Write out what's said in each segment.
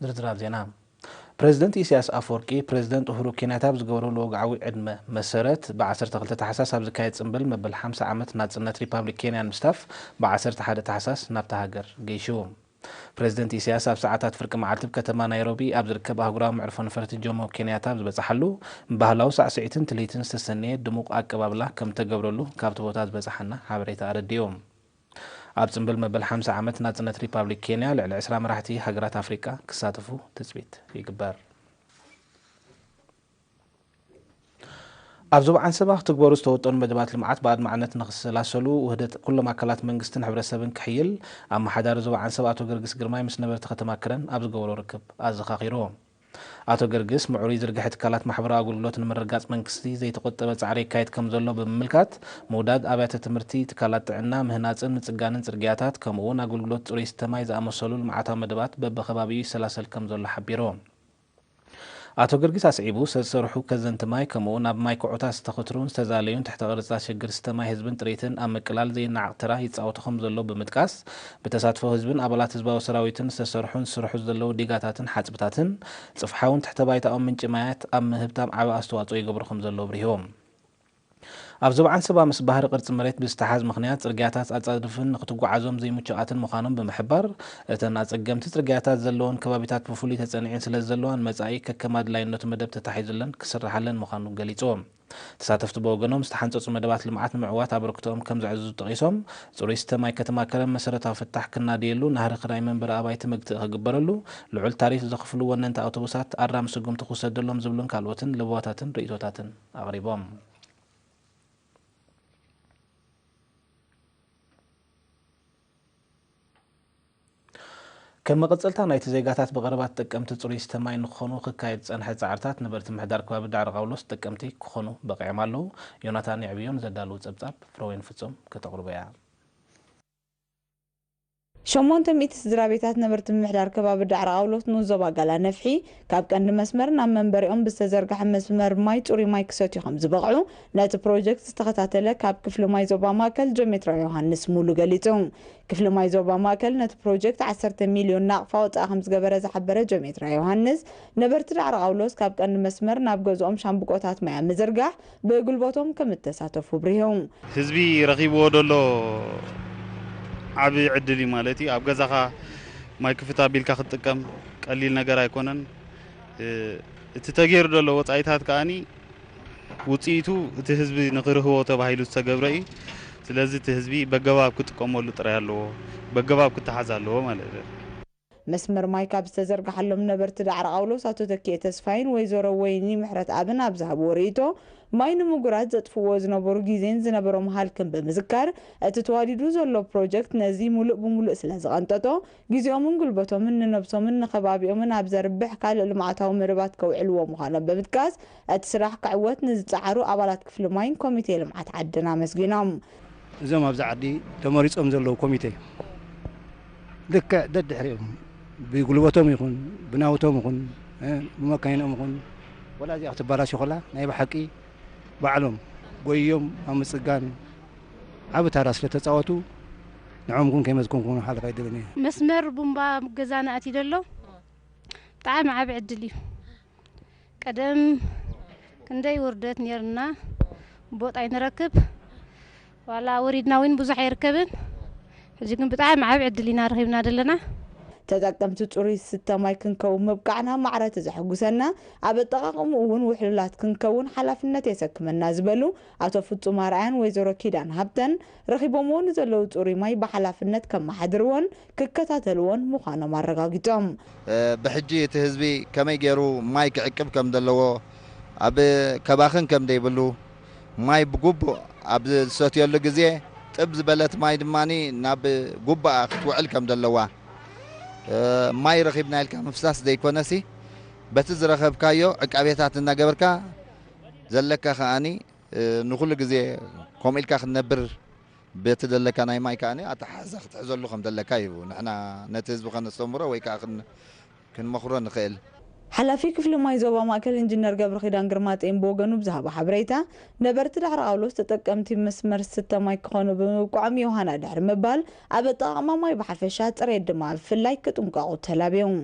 ዝርዝራት ዜና። ፕሬዝደንት ኢሳያስ ኣፈወርቂ፣ ፕሬዝደንት ኡሁሩ ኬንያታ ኣብ ዝገበርዎ ወግዓዊ ዕድመ መሰረት፣ ብ12 ታሕሳስ ኣብ ዝካየድ ጽምብል መበል ሓምሳ ዓመት ናጽነት ሪፓብሊክ ኬንያ ንምስታፍ፣ ብ11 ታሕሳስ ናብታ ሃገር ገይሹ። ፕሬዝደንት ኢሳያስ ኣብ ሰዓታት ፍርቂ መዓልቲ ኣብ ከተማ ናይሮቢ ኣብ ዝርከብ ኣህጉራዊ መዕርፎ ነፈርቲ ጆሞ ኬንያታ ኣብ ዝበጽሓሉ፣ ባህላዊ ሳዕስዒትን ትልሂትን ዝተሰነየ ድሙቕ ኣቀባብላ ከም ተገብረሉ ካብቲ ቦታ ዝበጽሓና ሓበሬታ ኣረዲኡ። ኣብ ጽምብል መበል ሓምሳ ዓመት ናጽነት ሪፓብሊክ ኬንያ፣ ልዕሊ ዕስራ መራሕቲ ሃገራት ኣፍሪቃ ክሳተፉ ትጽቢት ይግበር። ኣብ ዞባ ዓንሰባ ክትግበሩ ዝተወጠኑ መደባት ልምዓት ብኣድማዕነት ንኽሰላሰሉ፣ ውህደት ኩሎም ኣካላት መንግስትን ሕብረተሰብን ክሕይል፣ ኣመሓዳሪ ዞባ ዓንሰባ ኣቶ ገርግስ ግርማይ ምስ ነበርቲ ከተማ ከረን ኣብ ዝገበሮ ርክብ ኣዘኻኺሩ። ኣቶ ገርግስ፣ ምዕሩይ ዝርግሐ ትካላት ማሕበራዊ ኣገልግሎት ንምርግጋጽ መንግስቲ ዘይተቆጠበ ጻዕሪ የካይድ ከም ዘሎ ብምምልካት፣ ምውዳድ ኣብያተ ትምህርቲ፣ ትካላት ጥዕና፣ ምህናጽን ምጽጋንን ጽርግያታት፣ ከምኡ እውን ኣገልግሎት ጽሩይ ስተ ማይ ዝኣመሰሉ ልምዓታዊ መደባት በብኸባቢኡ ይሰላሰል ከም ዘሎ ሓቢሩ። ኣቶ ገርግስ ኣስዒቡ፣ ዝተሰርሑ ከዘንቲ ማይ፣ ከምኡ እውን ኣብ ማይ ኩዖታት ዝተኸትሩን ዝተዛለዩን ትሕተ ቅርጻ ሽግር ስተ ማይ ህዝብን ጥሪትን ኣብ ምቅላል ዘይነዓቕ ተራ ይጻወቱ ከም ዘለዉ ብምጥቃስ፣ ብተሳትፎ ህዝብን ኣባላት ህዝባዊ ሰራዊትን ዝተሰርሑን ዝስርሑ ዘለዉ ዲጋታትን ሓጽብታትን፣ ጽፍሓውን ትሕተ ባይታኦም ምንጪ ማያት ኣብ ምህብታም ዓቢ ኣስተዋጽኦ ይገብሩ ከም ዘለዉ ኣብሪሆም። ኣብ ዞባ ዓንሰባ ምስ ባህሪ ቅርጺ መሬት ብዝተሓዝ ምኽንያት፣ ጽርግያታት ኣጻድፍን ንኽትጓዓዞም ዘይምቹኣትን ምዃኖም ብምሕባር፣ እተን ኣጸገምቲ ጽርግያታት ዘለወን ከባቢታት ብፍሉይ ተጸኒዐን ስለ ዘለዋ፣ ንመጻኢ ከከም ኣድላይነቱ መደብ ተታሒዙለን ክስርሓለን ምዃኑ ገሊጹ። ተሳተፍቲ ብወገኖም፣ ዝተሓንጸጹ መደባት ልምዓት ንምዕዋት ኣበርክቶኦም ከም ዘዕዝዙ ጠቒሶም፣ ጽሩይ ስተ ማይ ከተማ ከረን መሰረታዊ ፍታሕ ክናድየሉ፣ ናህሪ ክራይ መንበሪ ኣባይቲ መግትኢ ክግበረሉ፣ ልዑል ታሪፍ ዘኽፍሉ ወነንቲ ኣውቶቡሳት ኣራሚ ስጉምቲ ክውሰደሎም ዝብሉን ካልኦትን ለበዋታትን ርእይቶታትን ኣቕሪቦም። ከም መቐጸልታ ናይቲ ዜጋታት ብቐረባ ተጠቀምቲ ጽሩይ ስተ ማይ ንክኾኑ ክካየድ ዝጸንሐ ጻዕርታት ነበርቲ ምሕዳር ከባቢ ዳዕሮ ቃውሎስ ተጠቀምቲ ክኾኑ በቒዖም ኣለዉ። ዮናታን የዕብዮ ንዘዳለዉ ጸብጻብ ፍረወይን ፍጹም ከተቕርቦ እያ። ሸሞንተ ሚእቲ ስድራ ቤታት ነበርቲ ምምሕዳር ከባቢ ዳዕሮ ቃውሎስ ንኡስ ዞባ ጋላ ነፍሒ ካብ ቀንዲ መስመር ናብ መንበሪኦም ብዝተዘርግሐ መስመር ማይ ጽሩይ ማይ ክሰትዩ ከም ዝበቕዑ ነቲ ፕሮጀክት ዝተኸታተለ ካብ ክፍሊ ማይ ዞባ ማእከል ጆሜትራ ዮሃንስ ሙሉ ገሊጹ። ክፍሊ ማይ ዞባ ማእከል ነቲ ፕሮጀክት ዓሰርተ ሚልዮን ናቕፋ ወጻኢ ከም ዝገበረ ዝሓበረ ጆሜትራ ዮሃንስ፣ ነበርቲ ዳዕሮ ቃውሎስ ካብ ቀንዲ መስመር ናብ ገዝኦም ሻምብቆታት ማይ ኣብ ምዝርጋሕ ብጉልበቶም ከም እተሳተፉ ኣብሪሆም። ህዝቢ ረኺብዎ ዘሎ ዓቢ ዕድል እዩ ማለት እዩ። ኣብ ገዛኻ ማይ ክፍት ኣቢልካ ክትጥቀም ቀሊል ነገር ኣይኮነን። እ፣ እቲ ተገይሩ ዘሎ ወጻኢታት ከኣኒ ውጽኢቱ እቲ ህዝቢ ንኽርህቦ ተባሂሉ ዝተገብረ እዩ። ስለዚ እቲ ህዝቢ በገባብ ክጥቀመሉ ጥራይ ኣለዎ፣ በገባብ ክተሓዝ ኣለዎ ማለት እዩ። መስመር ማይ ካብ ዝተዘርግሓሎም ነበርቲ ዳዕሮ ቃውሎስ ኣቶ ተኪኤ ተስፋይን ወይዘሮ ወይኒ ምሕረትኣብን ኣብ ዝሃብዎ ርእይቶ፣ ማይ ንምጉራት ዘጥፍዎ ዝነበሩ ግዜን ዝነበሮም ሃልክን ብምዝካር፣ እቲ ተዋዲዱ ዘሎ ፕሮጀክት ነዚ ሙሉእ ብሙሉእ ስለ ዝቐንጠጦ፣ ግዜኦምን ጉልበቶምን ንነብሶምን ንከባቢኦምን ኣብ ዘርብሕ ካልእ ልምዓታዊ መደባት ከውዕልዎ ምዃኖም ብምጥቃስ፣ እቲ ስራሕ ክዕወት ንዝጸዓሩ ኣባላት ክፍሊ ማይን ኮሚቴ ልምዓት ዓድን ኣመስጊኖም። እዞም ኣብዚ ዓዲ ተመሪጾም ዘለዉ ኮሚቴ፣ ልክዕ ደድሕሪኦም ብጉልበቶም ይኹን ብናውቶም ይኹን፣ እ፣ ብመካይኖም ይኹን፣ ወላ እዚኣ ክትበላሾ ከላ ናይ ብሓቂ ባዕሎም ጎዮም ኣብ ምጽጋን ዓቢ ታራ ስለ ተጻወቱ፣ ንዖም እውን ከይመስገንኩ ክሓልፍ ኣይደልን እየ። መስመር ቡምባ ገዛና ኣትዩ ዘሎ ብጣዕሚ ዓቢ ዕድል እዩ። ቀደም ክንደይ ውርደት ነይርና፣ ቦጥ ኣይንረክብ፣ ዋላ ወሪድና እውን ብዙሕ ኣይርከብን። ሕጂ ግን ብጣዕሚ ዓቢ ዕድል ኢና ረኺብና ዘለና። ተጠቀምቲ ጽሩይ ስተ ማይ ክንከውን ምብቃዕና ማዕረ እቲ ዘሐጉሰና፣ ኣብ ኣጠቓቕምኡ እውን ውሕሉላት ክንከውን ሓላፍነት የሰክመና ዝበሉ ኣቶ ፍጹም ኣርኣያን ወይዘሮ ኪዳን ሃብተን፣ ረኺቦምዎ ንዘለዉ ጽሩይ ማይ ብሓላፍነት ከመሓድርዎን ክከታተልዎን ምዃኖም ኣረጋጊጾም። እ፣ ብሕጂ እቲ ህዝቢ ከመይ ገይሩ ማይ ክዕቅብ ከም ዘለዎ፣ ኣብ ከባኽን ከም ዘይብሉ፣ ማይ ብግቡእ ኣብ ዝሰትየሉ ግዜ ጥብ ዝበለት ማይ ድማ ናብ ጉባኣ ክትውዕል ከም ዘለዋ፣ እ፣ ማይ ረኺብና ኢልካ ምፍሳስ ዘይኮነሲ፣ በቲ ዝረኸብካዮ ዕቃቤታት እናገበርካ ዘለካ ከኣኒ፣ እ፣ ንኹሉ ግዜ ከምኡ ኢልካ ክትነብር፣ በቲ ዘለካ ናይ ማይ ከኣኒ ኣተሓሕዛ ክትሕዘሉ ከም ዘለካ እዩ ንሕና ነቲ ህዝቢ ከነስተምሮ ወይ ከኣ ክን-፣ ክንመኽሮ ንኽእል። ሓላፊ ክፍሊ ማይ ዞባ ማእከል ኢንጂነር ገብረኺዳን ግርማጼን ብወገኑ ብዝሃቦ ሓበሬታ፣ ነበርቲ ዳዕሮ ቃውሎስ ተጠቀምቲ መስመር ስተ ማይ ክኾኑ ብምብቅዖም ዮሃና ድሕሪ ምባል፣ ኣብ ኣጠቓቕማ ማይ ብሓፈሻ፣ ጽሬት ድማ ብፍላይ ክጥንቀቑ ተላብዮም።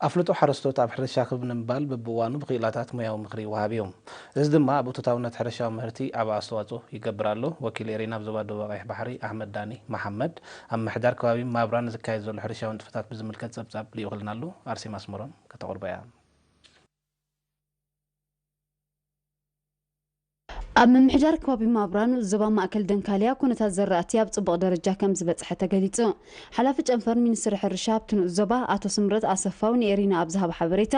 ኣፍልጦ ሓረስቶት ኣብ ሕርሻ ክብ ንምባል በብእዋኑ ብክኢላታት ሞያዊ ምኽሪ ይወሃብ እዩ። እዚ ድማ ኣብ እቶታውነት ሕርሻዊ ምህርቲ ዓቢ ኣስተዋጽኦ ይገብር ኣሎ። ወኪል ኤሪና ኣብ ዞባ ደቡብ ቀይሕ ባሕሪ ኣሕመድ ዳኒ መሓመድ ኣብ ምሕዳር ከባቢ ማብራን ዝካየድ ዘሎ ሕርሻዊ ንጥፈታት ብዝምልከት ጸብጻብ ልኢኹልና ኣሎ። ኣርሴማ ኣስመሮም ከተቕርቦ እያ። ኣብ ምምሕዳር ከባቢ ማብራን ዞባ ማእከል ደንካልያ ኩነታት ዘራእቲ ኣብ ጽቡቕ ደረጃ ከም ዝበጽሐ ተገሊጹ። ሓላፊ ጨንፈር ሚኒስትሪ ሕርሻ ኣብቲ ንኡስ ዞባ ኣቶ ስምረት ኣሰፋው ንኤሪና ኣብ ዝሃቦ ሓበሬታ፣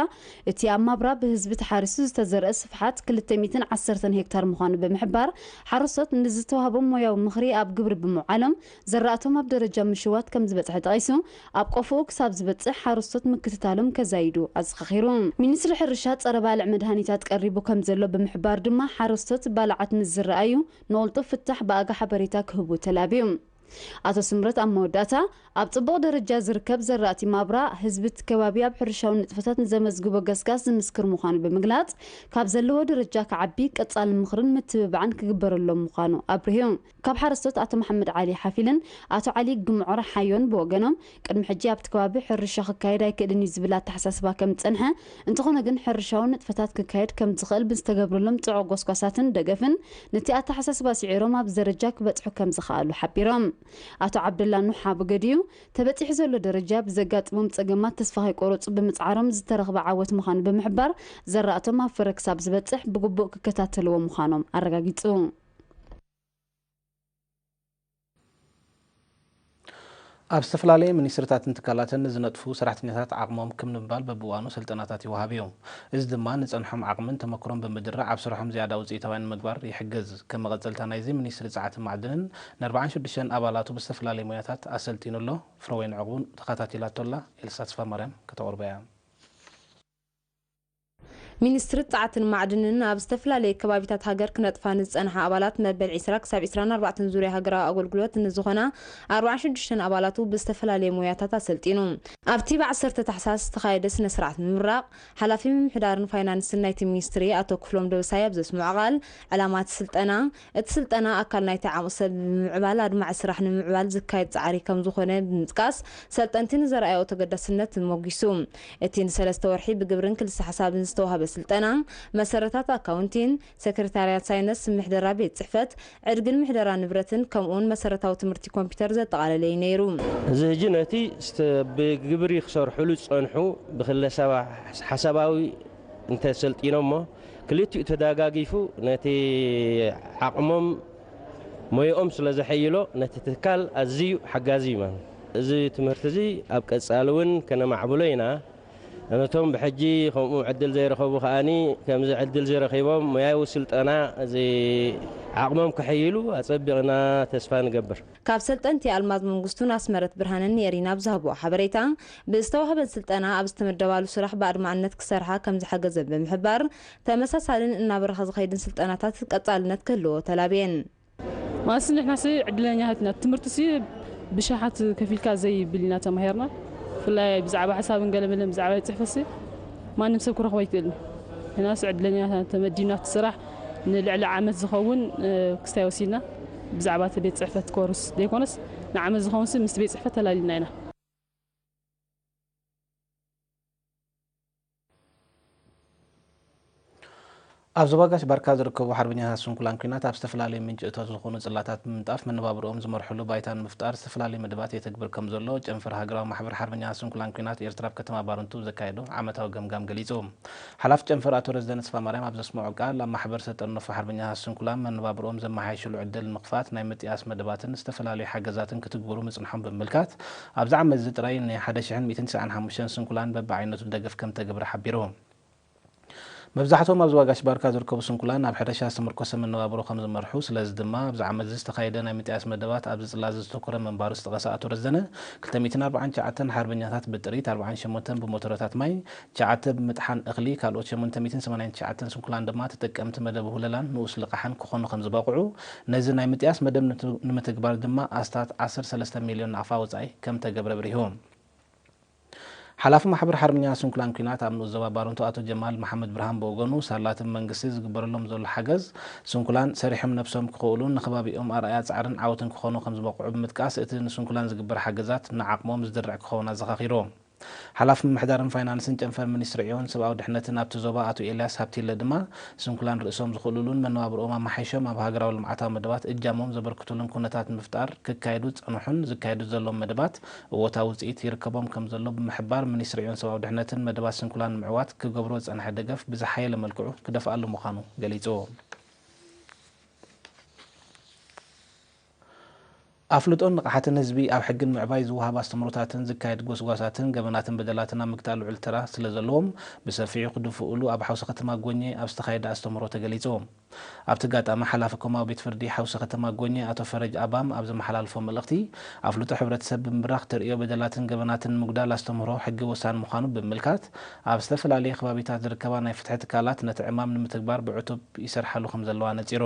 እቲ ኣብ ማብራ ብህዝቢ ተሓሪሱ ዝተዘርአ ስፍሓት ክልተ ሚእትን ዓሰርተን ሄክታር ምዃኑ ብምሕባር፣ ሓረስቶት ንዝተዋህቦም ሞያዊ ምኽሪ ኣብ ግብሪ ብምውዓሎም ዘራእቶም ኣብ ደረጃ ምሽዋት ከም ዝበጽሐ ጠቒሱ፣ ኣብ ቆፎኡ ክሳብ ዝበጽሕ ሓረስቶት ምክትታሎም ከዛይዱ ኣዘኻኺሩ። ሚኒስትሪ ሕርሻ ጸረ ባልዕ መድሃኒታት ቀሪቡ ከም ዘሎ ብምሕባር ድማ ሓረስቶት ባልዓት ምስ ዝረኣዩ ንቕልጡፍ ፍታሕ ብኣጋ ሓበሬታ ክህቡ ተላብዩ። ኣቶ ስምረት ኣብ መወዳእታ ኣብ ጽቡቕ ደረጃ ዝርከብ ዘራእቲ ማብራ ህዝቢ እቲ ከባቢ ኣብ ሕርሻዊ ንጥፈታት ንዘመዝግቦ ገስጋስ ዝምስክር ምዃኑ ብምግላጽ ካብ ዘለዎ ደረጃ ክዓቢ ቀጻሊ ምኽርን ምትብባዕን ክግበረሎም ምዃኑ ኣብሪሁ። ካብ ሓረስቶት ኣቶ መሓመድ ዓሊ ሓፊልን ኣቶ ዓሊ ግምዖር ሓዮን ብወገኖም ቅድሚ ሕጂ ኣብቲ ከባቢ ሕርሻ ክካየድ ኣይክእልን እዩ ዝብል ኣተሓሳስባ ከም ዝጸንሐ፣ እንተኾነ ግን ሕርሻዊ ንጥፈታት ክካየድ ከም ዝኽእል ብዝተገብረሎም ጽዑቕ ጎስጓሳትን ደገፍን ነቲ ኣተሓሳስባ ስዒሮም ኣብዚ ደረጃ ክበጽሑ ከም ዝኸኣሉ ሓቢሮም። ኣቶ ዓብደላ ኑሕ ኣብ ገዲኡ ተበጺሑ ዘሎ ደረጃ ብዘጋጥሞም ጸገማት ተስፋ ከይቆረጹ ብምጽዓሮም ዝተረኽበ ዓወት ምዃኑ ብምሕባር ዘራእቶም ኣብ ፍረ ክሳብ ዝበጽሕ ብግቡእ ክከታተልዎ ምዃኖም ኣረጋጊጹ። ኣብ ዝተፈላለየ ሚኒስትሪታትን ትካላትን ንዝነጥፉ ሰራሕተኛታት ዓቕሞም ክብ ንምባል በብእዋኑ ስልጠናታት ይወሃብ እዩ። እዚ ድማ ንጸንሖም ዓቕምን ተመክሮን ብምድራዕ ኣብ ስርሖም ዝያዳ ውፅኢታውያን ንምግባር ይሕግዝ። ከም መቐጸልታ ናይዚ፣ ሚኒስትሪ ጸዓትን ማዕድንን ንኣርባዓን ሽዱሽተን ኣባላቱ ብዝተፈላለየ ሞያታት ኣሰልጢኑ ኣሎ። ፍረወይኒ ዕቑቡ ተኸታቲላቶ ኣላ። ኤልሳ ተስፋማርያም ከተቕርቦ እያ። ሚኒስትሪ ጸዓትን ማዕድንን ኣብ ዝተፈላለየ ከባቢታት ሃገር ክነጥፋ ንዝጸንሓ ኣባላት መበል ዕስራ ክሳብ ዕስራን ኣርባዕተን ዙርያ ሃገራዊ ኣገልግሎት ንዝኾና ኣርባዓን ሽዱሽተን ኣባላቱ ብዝተፈላለየ ሞያታት ኣሰልጢኑ። ኣብቲ ብዓሰርተ ታሕሳስ ዝተኻየደ ስነ ስርዓት ምምራቕ፣ ሓላፊ ምምሕዳርን ፋይናንስን ናይቲ ሚኒስትሪ ኣቶ ክፍሎም ደበሳይ ኣብ ዘስምዖ ቃል፣ ዕላማ እቲ ስልጠና፣ እቲ ስልጠና ኣካል ናይቲ ዓቕሚ ሰብ ብምምዕባል ኣድማዒ ስራሕ ንምምዕባል ዝካየድ ጻዕሪ ከም ዝኾነ ብምጥቃስ፣ ሰልጠንቲ ንዘርኣዮ ተገዳስነት ሞጊሱ። እቲ ንሰለስተ ወርሒ ብግብርን ክልሰ ሓሳብን ዝተዋህበ ስልጠና፣ መሰረታት ኣካውንቲን፣ ሰክሬታርያት ሳይነስ፣ ምሕደራ ቤት ጽሕፈት፣ ዕድግን ምሕደራ ንብረትን፣ ከምኡውን መሰረታዊ ትምህርቲ ኮምፒውተር ዘጠቓለለ እዩ ነይሩ። እዚ ሕጂ ነቲ ስተ-፣ ብግብሪ ክሰርሕሉ ዝጸንሑ ብክለሰባ ሓሳባዊ እንተሰልጢኖሞ፣ ክልቲኡ ተደጋጊፉ ነቲ ዓቕሞም ሞያኦም ስለ ዘሐይሎ፣ ነቲ ትካል ኣዝዩ ሓጋዚ እዩ ማለት። እዚ ትምህርቲ እዚ ኣብ ቀጻሊ እውን ከነማዕብሎ ኢና። ነቶም ብሕጂ ከምኡ ዕድል ዘይረኸቡ ከኣኒ ከምዚ ዕድል ዝረኺቦም ሞያዊ ስልጠና እዚ ዓቕሞም ከሐይሉ ኣጸቢቕና ተስፋ ንገብር። ካብ ሰልጠንቲ ኣልማዝ መንግስቱን ኣስመረት ብርሃንን ንኤሪና ኣብ ዝሃብኦ ሓበሬታ፣ ብዝተዋህበን ስልጠና ኣብ ዝተመደባሉ ስራሕ ብኣድማዕነት ክሰርሓ ከም ዝሓገዘን ብምሕባር፣ ተመሳሳልን እናበረኸ ዝኸይድን ስልጠናታት ቀጻልነት ክህልዎ ተላብየን። ማለት ንሕናሲ ዕድለኛታት ኢና። ትምህርቲሲ ብሽሓት ከፊልካ ዘይብል ኢና ተማሂርና። ብፍላይ ብዛዕባ ሕሳብን ገለመለን ብዛዕባ ቤት ጽሕፈትሲ ማንም ሰብ ክረኽቦ ኣይክእልን። ንሕናሲ ዕድለኛታት ኢና፣ ተመዲብና እቲ ስራሕ ንልዕሊ ዓመት ዝኸውን፣ እ፣ ክስታይ ወሲድና ብዛዕባ እቲ ቤት ጽሕፈት ኮርስ ዘይኮነስ ንዓመት ዝኸውንሲ ምስ ቤት ጽሕፈት ተላሊልና ኢና። ኣብ ዞባ ጋሽ ባርካ ዝርከቡ ሓርበኛታት ስንኩላን ኲናት ኣብ ዝተፈላለዩ ምንጪ እቶት ዝኾኑ ጽላታት ብምንጣፍ መነባብሮኦም ዝመርሕሉ ባይታ ንምፍጣር ዝተፈላለዩ መደባት የተግብር ከም ዘሎ ጨንፈር ሃገራዊ ማሕበር ሓርበኛታት ስንኩላን ኲናት ኤርትራ ኣብ ከተማ ባረንቱ ዘካየዶ ዓመታዊ ገምጋም ገሊጹ። ሓላፊ ጨንፈር ኣቶ ረዝደን ተስፋማርያም ኣብ ዘስምዖ ቃል፣ ኣብ ማሕበር ዝተጠርነፉ ሓርበኛታት ስንኩላን መነባብሮኦም ዘመሓይሽሉ ዕድል ንምኽፋት ናይ ምጥያስ መደባትን ዝተፈላለዩ ሓገዛትን ክትግብሩ ምጽንሖም ብምምልካት፣ ኣብዚ ዓመት እዚ ጥራይ ን ሓደ ሽሕን ሚእትን ተስዓን ሓሙሽተን ስንኩላን በብዓይነቱ ደገፍ ከም ተገብረ ሓቢሩ። መብዛሕትኦም ኣብ ዞባ ጋሽ ባርካ ዝርከቡ ስንኩላን ኣብ ሕርሻ ዝተመርኮሰ መነባብሮ ከም ዝመርሑ፣ ስለዚ ድማ ኣብዚ ዓመት እዚ ዝተኻየደ ናይ ምጥያስ መደባት ኣብዚ ጽላት ዘተኮረ ምንባሩ ዝጠቐሰ ኣቶ ረዘነ፣ ክልተ ሚእትን ኣርባዓን ትሽዓተን ሓርበኛታት ብጥሪት፣ ኣርባዓን ሸሞንተን ብሞተረታት ማይ፣ ትሽዓተ ብምጥሓን እኽሊ፣ ካልኦት ሸሞንተ ሚእትን ሰማንያን ትሽዓተን ስንኩላን ድማ ተጠቀምቲ መደብ ውህለላን ንኡስ ልቓሕን ክኾኑ ከም ዝበቕዑ፣ ነዚ ናይ ምጥያስ መደብ ንት-፣ ንምትግባር ድማ ኣስታት ዓሰርተ ሰለስተ ሚልዮን ናቕፋ ወጻኢ ከም ተገብረ ኣብሪሁ። ሓላፊ ማሕበር ሓርበኛ ስንኩላን ኲናት ኣብ ንኡስ ዞባ ባረንቱ ኣቶ ጀማል መሓመድ ብርሃን ብወገኑ፣ ሳላትን መንግስቲ ዝግበረሎም ዘሎ ሓገዝ፣ ስንኩላን ሰሪሖም ነብሶም ክኽእሉን ንኸባቢኦም ኣርኣያ ጻዕርን ዓወትን ክኾኑ ከም ዝበቕዑ ብምጥቃስ፣ እቲ ንስንኩላን ዝግበር ሓገዛት ንዓቕሞም ዝድርዕ ክኸውን ኣዘኻኺሩ። ሓላፊ ምምሕዳርን ፋይናንስን ጨንፈር ሚኒስትሪ ዕዮን ሰብኣዊ ድሕነትን ኣብቲ ዞባ ኣቶ ኤልያስ ሃብቲለ ድማ፣ ስንኩላን ርእሶም ዝኽእሉሉን መነባብርኦም ኣመሓይሾም ኣብ ሃገራዊ ልምዓታዊ መደባት እጃሞም ዘበርክቱሉን ኩነታት ንምፍጣር ክካየዱ ዝጸንሑን ዝካየዱ ዘለዎም መደባት እወታዊ ውጽኢት ይርከቦም ከም ዘሎ ብምሕባር፣ ሚኒስትሪ ዕዮን ሰብኣዊ ድሕነትን መደባት ስንኩላን ንምዕዋት ክገብሮ ዝጸንሐ ደገፍ ብዝሓየለ መልክዑ ክደፍኣሉ ምዃኑ ገሊጹ። ኣፍልጦን ንቕሓትን ህዝቢ ኣብ ሕግን ምዕባይ ዝወሃብ ኣስተምህሮታትን ዝካየድ ጎስጓሳትን ገበናትን በደላትን ኣብ ምግታእ ልዑል ተራ ስለ ዘለዎም፣ ብሰፊሑ ክድፍኡሉ ኣብ ሓውሲ ከተማ ጎኘ ኣብ ዝተኻየደ ኣስተምህሮ ተገሊጹ። ኣብቲ ኣጋጣሚ ሓላፊ ኮማዊ ቤት ፍርዲ ሓውሲ ከተማ ጎኘ ኣቶ ፈረጅ ኣባም ኣብ ዘመሓላልፎ መልእኽቲ፣ ኣፍልጦ ሕብረተሰብ ብምብራኽ ተርእዮ በደላትን ገበናትን ንምጉዳል ኣስተምህሮ ሕጊ ወሳኒ ምዃኑ ብምምልካት፣ ኣብ ዝተፈላለየ ከባቢታት ዝርከባ ናይ ፍትሒ ትካላት ነቲ ዕማም ንምትግባር ብዕቱብ ይሰርሓሉ ከም ዘለዋ ነጺሩ።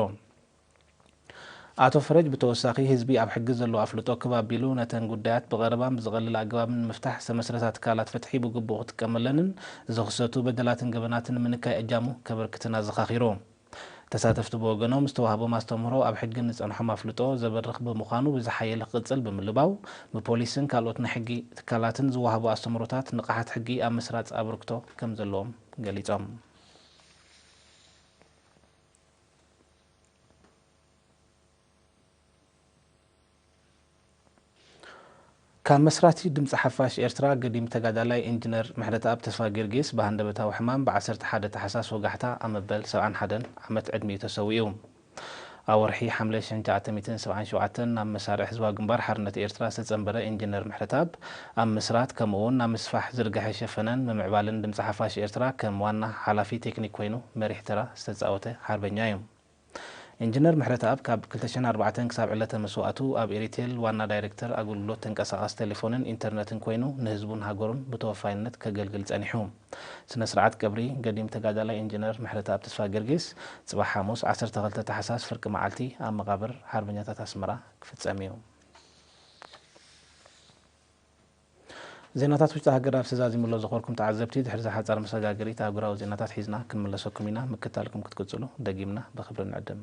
ኣቶ ፈረጅ ብተወሳኺ፣ ህዝቢ ኣብ ሕጊ ዘለዎ ኣፍልጦ ክብ ኣቢሉ ነተን ጉዳያት ብቐረባን ብዝቐልል ኣገባብን ንምፍታሕ ዝተመስረታ ትካላት ፍትሒ ብግቡእ ክጥቀመለንን ዝኽሰቱ በደላትን ገበናትን ንምንካይ እጃሙ ከበርክትን ኣዘኻኺሩ። ተሳተፍቲ ብወገኖም፣ ዝተዋህቦም ኣስተምህሮ ኣብ ሕጊ ንጸንሖም ኣፍልጦ ዘበርኽ ብምዃኑ ብዝሓየለ ክቕጽል ብምልባው፣ ብፖሊስን ካልኦት ናይ ሕጊ ትካላትን ዝወሃቡ ኣስተምህሮታት ንቕሓት ሕጊ ኣብ ምስራጽ ኣበርክቶ ከም ዘለዎም ገሊጾም። ካብ መስራቲ ድምፂ ሓፋሽ ኤርትራ ገዲም ተጋዳላይ ኢንጂነር ምሕረተኣብ ተስፋ ጊዮርጊስ ብሃንደበታዊ ሕማም ብ ዓሰርተ ሓደ ታሕሳስ ወጋሕታ ኣብ መበል ሰብዓን ሓደን ዓመት ዕድሚኡ ተሰዊኡ። ኣብ ወርሒ ሓምለ ሺሕ ትሽዓተ ሚእትን ሰብዓን ሸውዓተን ናብ መሳርዕ ህዝባዊ ግንባር ሓርነት ኤርትራ ዝተጸንበረ ኢንጂነር ምሕረተኣብ፣ ኣብ ምስራት ከምኡ እውን ናብ ምስፋሕ ዝርግሐ ሸፈነን ምምዕባልን ድምፂ ሓፋሽ ኤርትራ ከም ዋና ሓላፊ ቴክኒክ ኮይኑ መሪሕ ተራ ዝተጻወተ ሓርበኛ እዩ። ኢንጂነር ምሕረተኣብ ካብ ክልተ ሽሕን ኣርባዕተን ክሳብ ዕለተ መስዋእቱ ኣብ ኤሪቴል ዋና ዳይሬክተር ኣገልግሎት ተንቀሳቓሲ ቴሌፎንን ኢንተርነትን ኮይኑ ንህዝቡን ሃገሩን ብተወፋይነት ከገልግል ጸኒሑ። ስነ ስርዓት ቀብሪ ገዲም ተጋዳላይ ኢንጂነር ምሕረተኣብ ተስፋ ጊዮርጊስ ጽባሕ ሓሙስ ዓሰርተ ክልተ ታሕሳስ ፍርቂ መዓልቲ ኣብ መቓብር ሓርበኛታት ኣስመራ ክፍጸም እዩ። ዜናታት ውሽጢ ሃገር ኣብ ተዛዚሙ ኣሎ። ዝኾርኩም ተዓዘብቲ፣ ድሕሪ ዝሓጻር መሰጋገሪት ኣህጉራዊ ዜናታት ሒዝና ክንምለሰኩም ኢና። ምክታልኩም ክትቅጽሉ ደጊምና ብኽብሪ ንዕድም።